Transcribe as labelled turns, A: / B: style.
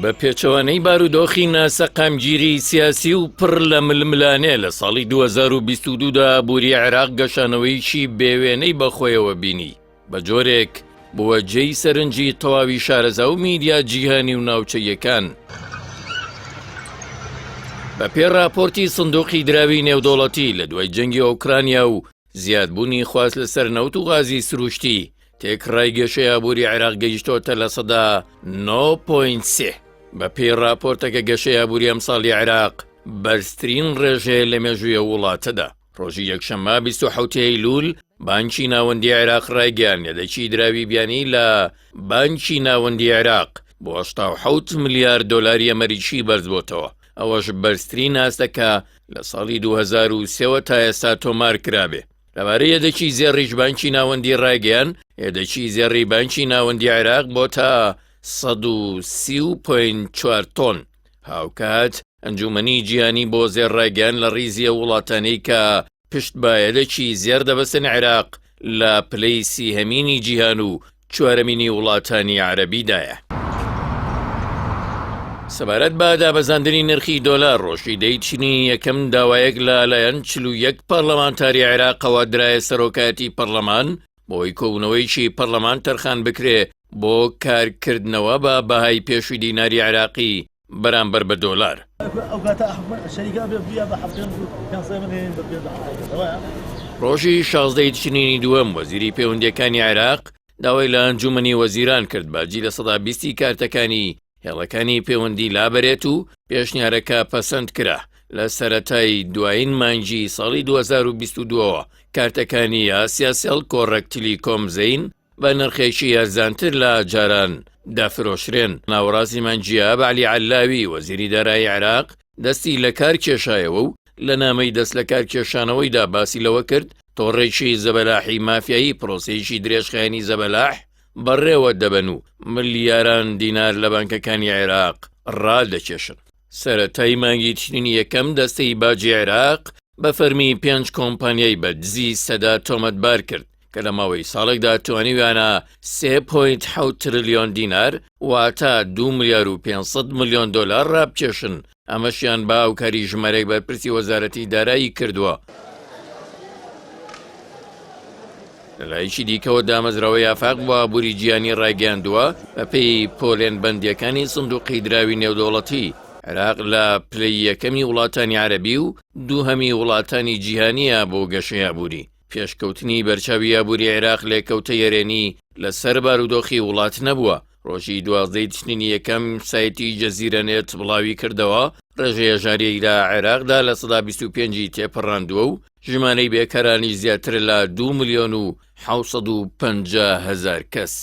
A: بە پێچەوانەی بارودۆخی ناسەقامگیری سیاسی و پڕ لە ململانێ لە ساڵی 2022 دا ئابووری عێراق گەشانەوەیەکی بێوێنەی بەخۆیەوە بینی بە جۆرێک بووە جێی سەرنجی تەواوی شارەزا و میدیا جیهانی و ناوچەیەکان. بە پێ راپۆرتی سندوقی دراوی نێودەوڵەتی لە دوای جەنگی ئۆکرانیا و زیادبوونی خواست لەسەر نەوت و غازی سروشتی، تێکڕای گەشەی ئابووری عێراق گەیشتۆتە 9.3%. بە پێی راپۆرتەکە گەشەی ئابووری ئەمساڵی عێراق بەرزترین ڕێژەیە لە مێژووی ئەو وڵاتەدا. ڕۆژی یەکشەممە 27 ئەیلول بانکی ناوەندی عێراق ڕایگەیاند یەدەکی دراوی بیانی لە بانکی ناوەندی عێراق بۆ 87 ملیار دۆلاری ئەمریکی بەرزبۆتەوە، ئەوەش بەرزترین ئاستە کە لە ساڵی 2003ەوە تا ئێستا تۆمار کرابێ. لەبارەی یەدەکی زێڕیش بانکی ناوەندی ڕایگەیان یەدەکی زێڕی بانکی ناوەندی عێراق بۆتە 130.4 تۆن. هاوکات ئەنجومەنی جیهانی بۆ زێڕ ڕایگەیان لە ڕیزی ئەو وڵاتانەی کە پشت بە یەدەکی زێڕ دەبەستن عێراق لە پلەی سیهەمینی جیهان و چوارەمینی وڵاتانی عەرەبیدایە. سەبارەت بە دابەزاندنی نرخی دۆلار ڕۆژی دەی تشرینی یەکەم داوایەک لە لایەن 41 پەرلەمانتاری عێراقەوە درایە سەرۆکایەتی پەرلەمان بۆی کۆبوونەوەیەکی پەرلەمان تەرخان بکرێ بۆ کارکردنەوە بە بەهای پێشووی دیناری عێراقی بەرامبەر بە دۆلار. ڕۆژی 16 ی تشرینی دووەم وەزیری پەیوەندییەکانی عێراق داوای لە ئەنجومەنی وەزیران کرد باجی 20% ی کارتەکانی هێڵەکانی پەیوەندی لابەرێت و پێشنیارەکە پەسەند کرا. لە سەرەتای دوایین مانگی ساڵی 2022ەوە کارتەکانی ئاسیاسێڵ، کۆڕەک تلیکۆم، زەین، بە نرخێکی هەرزانتر لە جاران دەفرۆشرێن. ناوەڕاستی مانگی ئاب عەلی عەللاوی، وەزیری دارایی عێراق دەستی لەکار کێشایەوە و لە نامەی دەستلەکارکێشانەوەیدا باسی لەوە کرد، تۆڕێکی زەبەلاحی مافیایی پرۆسەیەکی درێژخایەنی زەبەلاح بەڕێوە دەبەن و ملیاران دینار لە بانکەکانی عێراق ڕادەکێشن. سەرەتای مانگی تشرینی یەکەم دەستەی باجی عێراق بە فەرمی پێنج کۆمپانیای بە دزی سەدا تۆمەتبار کرد کە لە ماوەی ساڵێکدا توانیویانە 3.7 ترلیۆن دینار واتە 2 ملیار و 500 ملیۆن دۆلار ڕابکێشن، ئەمەشیان بە هاوکاری ژمارەیەک بەرپرسی وەزارەتی دارایی کردووە. لەلایەکی دیکەوە دامەزراوەی ئافاق بۆ ئابووری جیهانی ڕایگەیاندووە، بەپێی پۆلێنبەندییەکانی سندوقی دراوی نێودەوڵەتی، عێراق لە پلەی یەکەمی وڵاتانی عەرەبی و دووهەمی وڵاتانی جیهانییە بۆ گەشەی ئابووری. پێشکەوتنی بەرچاوی ئابووری عێراق لێکەوتەی ئەرێنی لەسەر بارودۆخی وڵات نەبووە. ڕۆژی دوازدەی تشرینی یەکەم سایتی جەزیرە نێت بڵاوی کردەوە، ڕێژەی هەژاریی لە عێراقدا 25% ی تێپەڕاندووە و ژمارەی بێکارانیش زیاترە لە 2 ملیۆن و 750 هەزار کەس.